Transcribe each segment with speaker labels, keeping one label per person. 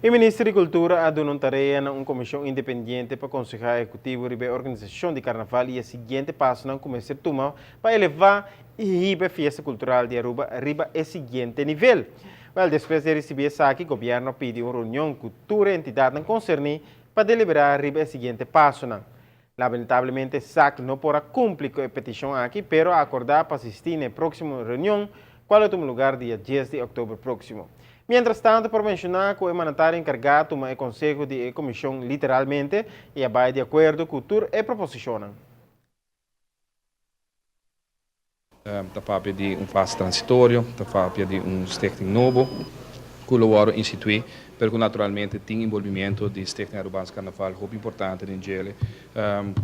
Speaker 1: E Minister di Cultura a duna un tarea na un comision independiente pa conseha ehecutivo riba e organisacion di Carnaval y e siguiente pasonan cu mester tuma pa eleva y hiba e fiesta cultural di Aruba riba e siguiente nivel. Wel, despues di ricibi esaki, Gobierno a pidi un reunion cu tur e entidadnan concerni pa delibera riba e siguiente pasonan. Lamentablemente sac no por a cumpli cu e peticion aki, pero a acorda pa asisti na e proximo reunion, cual lo tuma lugar dia dies di october proximo. Mientras tanto por menciona cu e mandatario encarga a tuma e conseho di e comision literalmente y a bay di acuerdo cu tur e proposicionnan.
Speaker 2: Ta papia di un fase transitorio, ta papia di un stichting nobo ku lo wòrdu instituí, pero ku naturalmente tin inbolbimiento di Stichting Arubaans Carnaval hopi importante den djele,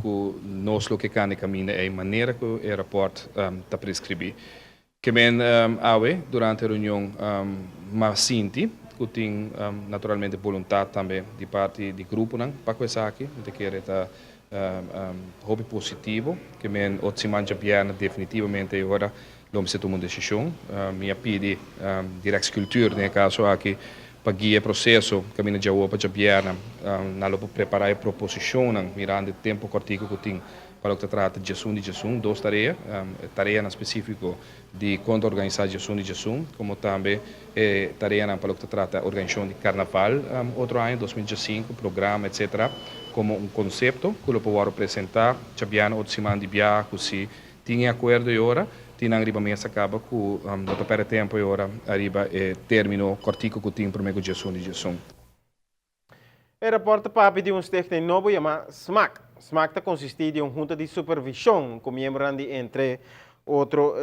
Speaker 2: ku nos lo ke kanda e kaminda ei manera ku e rapòrt ta preskribí. Ke men awe durante e reunion m'a sinti ku tin naturalmente boluntat tambe di parti di gruponan pa ku esaki, mi ta kere ta Hopi positivo, ke men otro siman djabièrnè definitivamente e ora lo mester tuma un desishon. Mi a pidi Directie Cultuur den e kaso aki pa guia e proseso kaminda djawoe pa djabièrnè. Nan lo por prepará e proposishonnan mirando e tempu kòrtiku ku tin pa loke ta trata djasun di djasun, dos tarea, e tareanan spesífiko di kon ta organisá djasun di djasun komo tambe e tareanan pa loke ta trata organisashon di karnaval otro aña, 2015, programa etcetera, komo un konsepto ku lo por wòrdu presentá djabièrnè otro siman di biaha ku si tin e akuerdo e ora tin nan riba mesa kaba ku no ta pèrdè tempu e ora ariba e término kòrtiku ku tin promé ku djasun di djasun.
Speaker 1: E rapòrt ta papia di un stichting nobo yamá smac. Smac ta konsistí di un hunta di supervishon ku miembronan di entre otro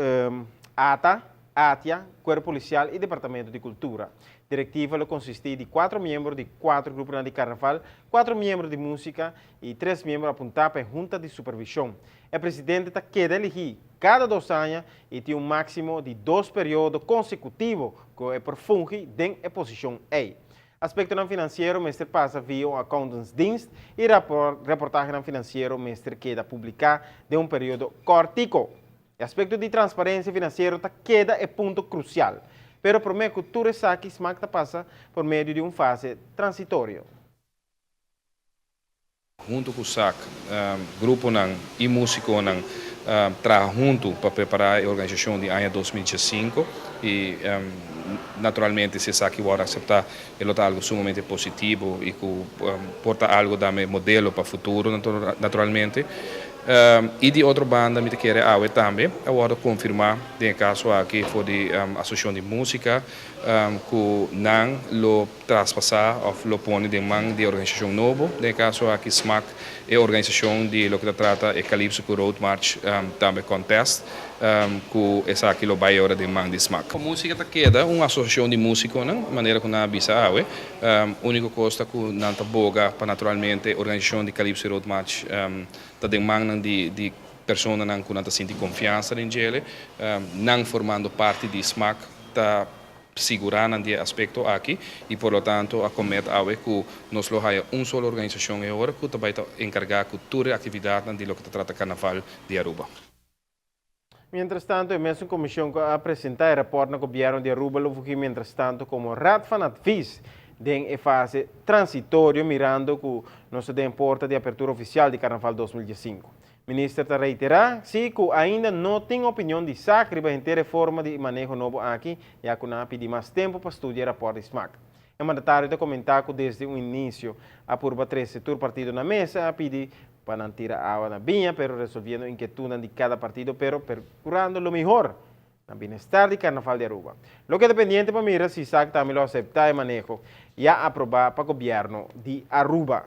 Speaker 1: ata, ATIA, Kuerpo Polisial i Departamento di Kultura. Direktiva lo konsistí di kuatro miembro di kuatro gruponan di karnaval, kuatro miembro di músika i tres miembro apuntá pa e hunta di supervishon. E presidente ta keda eligí kada dos aña i tin un máksimo di dos periodo konsekutivo ku e por fungi den e posishon ei. Aspektonan finansiero mester pasa via un accountantsdienst i raportahenan finansiero mester keda publiká den un periodo kòrtiko. E aspekto di transparensia finansiero ta keda e punto krusial. Pero promé ku tur esaki smak ta pasa por medio di un fase transitorio.
Speaker 2: Huntu ku sac, gruponan i músikonan traha huntu pa prepará e organisashon di aña 2015 i naturalmente si esaki wòrdu aseptá e lo ta algu sumamente positivo i ku por ta algu dame modelo pa futuro naturalmente. I di otro banda mi ta kere awe tambe a wòrdu konfirmá den e kaso aki for di Asosiashon di Músika ku nan lo traspasá òf lo pone den man di e organisashon nobo, den e kaso aki smac, e organisashon di loke ta trata e Calypso ku Road March tambe Contest, ku esaki lo bai ora den man di smac. Músika ta keda un asosiashon di músikonan, manera ku nan a bisa awe. Úniko kos ta ku nan ta boga pa naturalmente e organisashon di Calypso i Road March ta den mannan di personanan ku nan ta sinti konfiansa den djele. Nan formando parti di smac ta sigurá nan di e aspekto aki i por lo tanto a komet awe ku nos lo haya un solo organisashon e ora ku ta bai ta enkargá ku tur e aktividatnan di loke ta trata karnaval di Aruba.
Speaker 1: Mientras tanto e mesun komishon ku a presentá e rapòrt na gobièrnu di Aruba lo fungí mientras tanto komo Raad van Advies den e fase transitorio mirando ku nos ta den porta di apertura ofisial di Karnaval 2015. Minister ta reiterá si ku ainda no tin opinion di sac riba henter e forma di maneho nobo aki, ya ku nan a pidi mas tempu pa studia e rapòrt di smac. E mandatario ta komentá ku desde un inisio a purba trese tur partido na mesa, a pidi pa nan tira awa na biña, pero resolviendo inkietunan di kada partido pero perkurando lo mihor na bienestar di Karnaval di Aruba. Lo keda pendiente pa mira si sac tambe lo aseptá e maneho ya aprobá pa gobièrnu di Aruba.